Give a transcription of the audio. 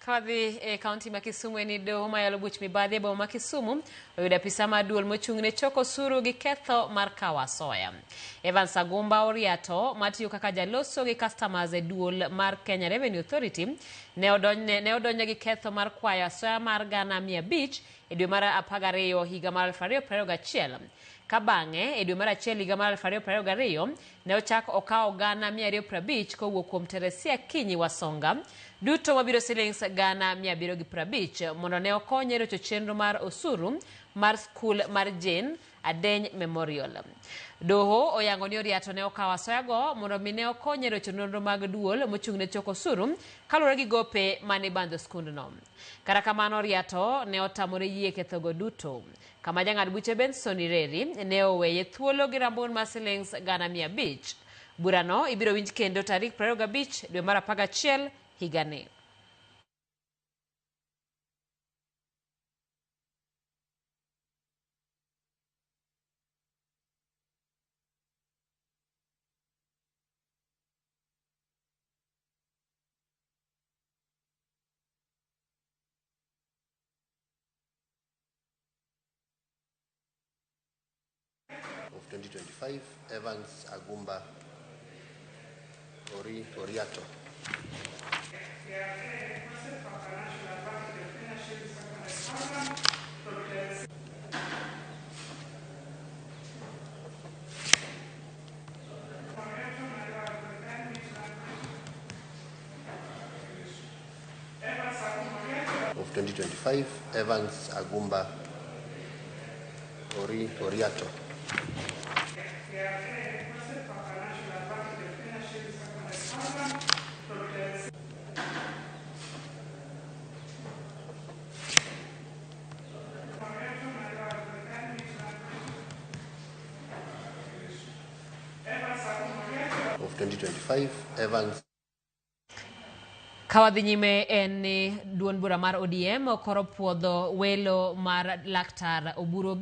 Ka wadhi e kaunti ma Kisumu en ni doho mayalo buch mibadhi e boma ma Kisumu oyudo apisa mar duol mochung' ne choko osuru gi ketho mar kawo asoya. Evans Agumba Oriato matiyo kaka jaloso gi customers e duol mar Kenya Revenue Authority ne odonjne ne odonjne gi ketho mar kwayo asoya mar 500,000 e dwe mar 12 higa mar 2021. Ka bang'e e dwe mar achiel higa mar 2022 ne ochak okawo 250,000 kowuok kuom Teresia Kinyi Wasonga, duto mabiro silings 750,000 mondo ne okonye rocho chenro mar osuru mar skul mar Jane Adeny Memorial. Doho oyango ni Oriato ne okawo asoyago mondo mi ne okonye rocho nonro mag duol mochung' ne choko osuru kaluwore gi gope mane ibandho skundno. Kata kamano Oriato ne otamore yie kethogo duto. Kama jang'ad buche Benson Ireri ne oweye thuolo gi rambun mar silings 500,000. Burano ibiro winj kendo tarik 25 dwe mar 11 higani. Of 2025, Evans Agumba Oriato. Of 2025, Evans Agumba Oriato. Of 2025, Evans. Ka wadhi nyime en ni duond bura mar ODM koro puodho welo mar laktar Oburu Oginga.